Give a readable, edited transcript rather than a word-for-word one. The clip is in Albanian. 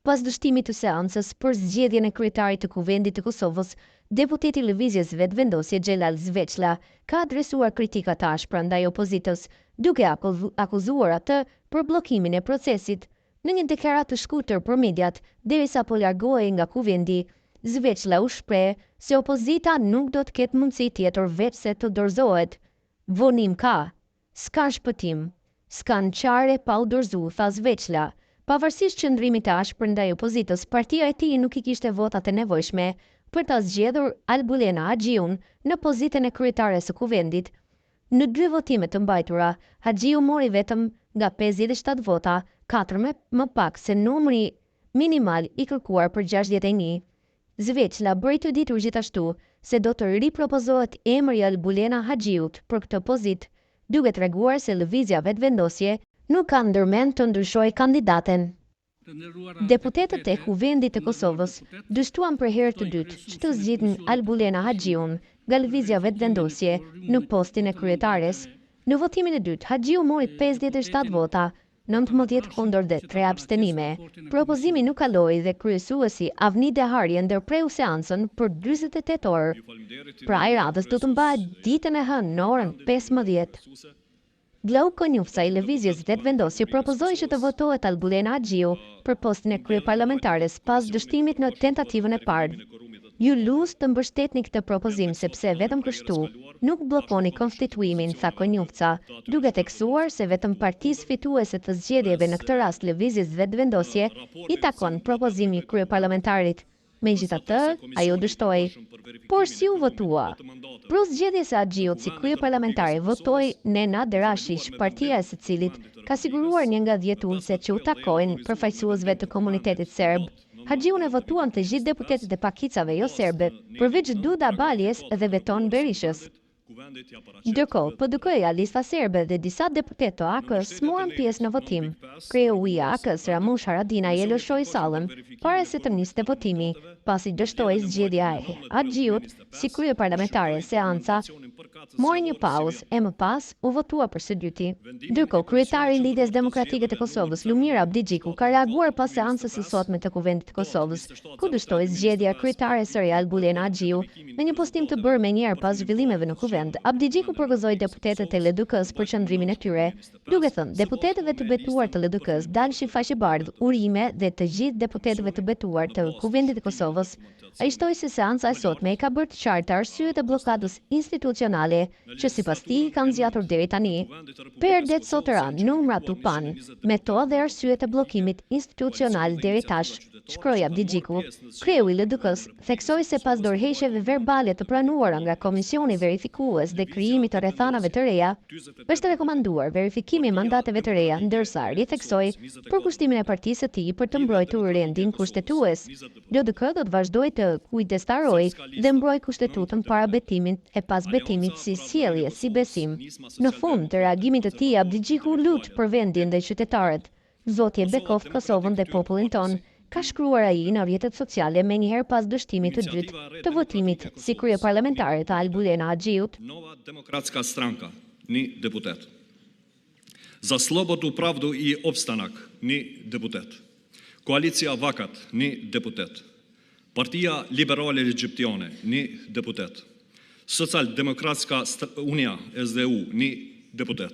Pas dështimit të seancës për zgjedhjen e kryetarit të Kuvendit të Kosovës, deputeti i Lëvizjes Vetëvendosje Xhelal Sveçla ka adresuar kritika të ashpra ndaj opozitës, duke akuzuar atë për bllokimin e procesit. Në një deklaratë të shkurtër për mediat, derisa po largohej nga Kuvendi, Sveçla u shpreh se opozita nuk do të ketë mundësi tjetër veçse të dorëzohet. Vonim ka. S'ka shpëtim. S'kanë qare pa u dorëzu, tha Sveçla. Pavarësisht qëndrimit të ashpër ndaj opozitës, partia e tij nuk i kishte votat e nevojshme për ta zgjedhur Albulena Haxhiun në pozitën e kryetares së Kuvendit. Në dy votime të mbajtura, Haxhiu mori vetëm nga 57 vota, katër më pak se numri minimal i kërkuar për 61. Sveçla bëri të ditur gjithashtu se do të ripropozohet emri i Albulena Haxhiut për këtë pozitë, duke treguar se Lëvizja Vetëvendosje nuk ka ndërmend të ndryshojë kandidaten. Deputetët e Kuvendit të Kosovës dështuan për herë të dytë që të zgjidhnin Albulena Haxhiun nga Lëvizja Vetëvendosje në postin e kryetares. Në votimin e dytë, Haxhiu mori 57 vota, 19 kundër dhe 3 abstenime. Propozimi nuk kaloi dhe kryesuesi Avni Dehari e ndërpreu seancën për 48 orë. Pra e radhës do të mbahet ditën e hënë në orën 15. Glauk Konjufca i Lëvizjes Vetëvendosje propozoi që të votohet Albulena Haxhiu për postin e kryeparlamentares pas dështimit në tentativën e parë. Ju lus të mbështetni këtë propozim sepse vetëm kështu nuk bllokoni konstituimin, tha Konjufca, duke theksuar se vetëm partisë fituese të zgjedhjeve në këtë rast Lëvizjes Vetëvendosje i takon propozimi i kryeparlamentarit. Megjithatë, ajo dështoi. Por si u votua? Pro zgjedhjes së Haxhiut si kryeparlamentare votoi Nenad Rashiq, partia e së cilit ka siguruar një nga 10 ulëset që u takojnë përfaqësuesve të komunitetit serb. Haxhiun e votuan të gjithë deputetët e pakicave jo serbe, përveç Duda Baljes dhe Veton Berishës. Ndërkohë, PDK-ja, Lista Serbe dhe disa deputetë të AAK-së s'morën pjesë në votim. Kreu i AAK-së, Ramush Haradinaj e lëshoi sallën para se të niste votimi, pasi dështoi zgjedhja e Haxhiut si kryeparlamentare. Seanca mori një pauzë e më pas u votua për së dyti. Ndërkohë, kryetari i Lidhjes Demokratike të Kosovës, Lumir Abdixhiku, ka reaguar pas seancës së sotme të Kuvendit të Kosovës, ku dështoi zgjedhja e kryetares së re Albulena Haxhiu. Në një postim të bërë menjëherë pas zhvillimeve në Kuvend, Abdixhiku përgëzoi deputetët e LDK-së për qëndrimin e tyre, duke thënë, Deputetëve të betuar të LDK-së, dalshin faqebardhë, urime dhe të gjithë deputetëve të betuar të Kuvendit të Kosovës. Ai shtoi se seanca e sotme i ka bërë të qarta arsyet e bllokadës institucionale, që sipas tij kanë zgjatur deri tani. Perdet sot ranë, numrat u panë, me to dhe arsyet e bllokimit institucional deri tash, shkroi Abdixhiku. Kreu i LDK-së theksoi se pas dorëheqjeve verbale të pranuara nga Komisioni Verifikues dhe krijimit të rrethanave të reja, është rekomanduar verifikimi i mandateve të reja, ndërsa ritheksoi përkushtimin e partisë së tij për të mbrojtur rendin kushtetues. LDK do të vazhdojë të kujdestarojë dhe mbrojë kushtetutën para betimit e pas betimit si sjellje, si besim. Në fund të reagimit të tij, Abdixhiku u lut për vendin dhe qytetarët. Zoti e bekoftë Kosovën dhe popullin tonë, ka shkruar ai në rrjetet sociale menjëherë pas dështimit të dytë të votimit si kryeparlamentare të Albulena Haxhiut. Nova demokratska stranka, një deputet. Za slobodu, pravdu i opstanak, një deputet. Koalicija Vakat, një deputet. Partia Liberale Egjiptiane, një deputet. Social Demokratska Unija, SDU, një deputet.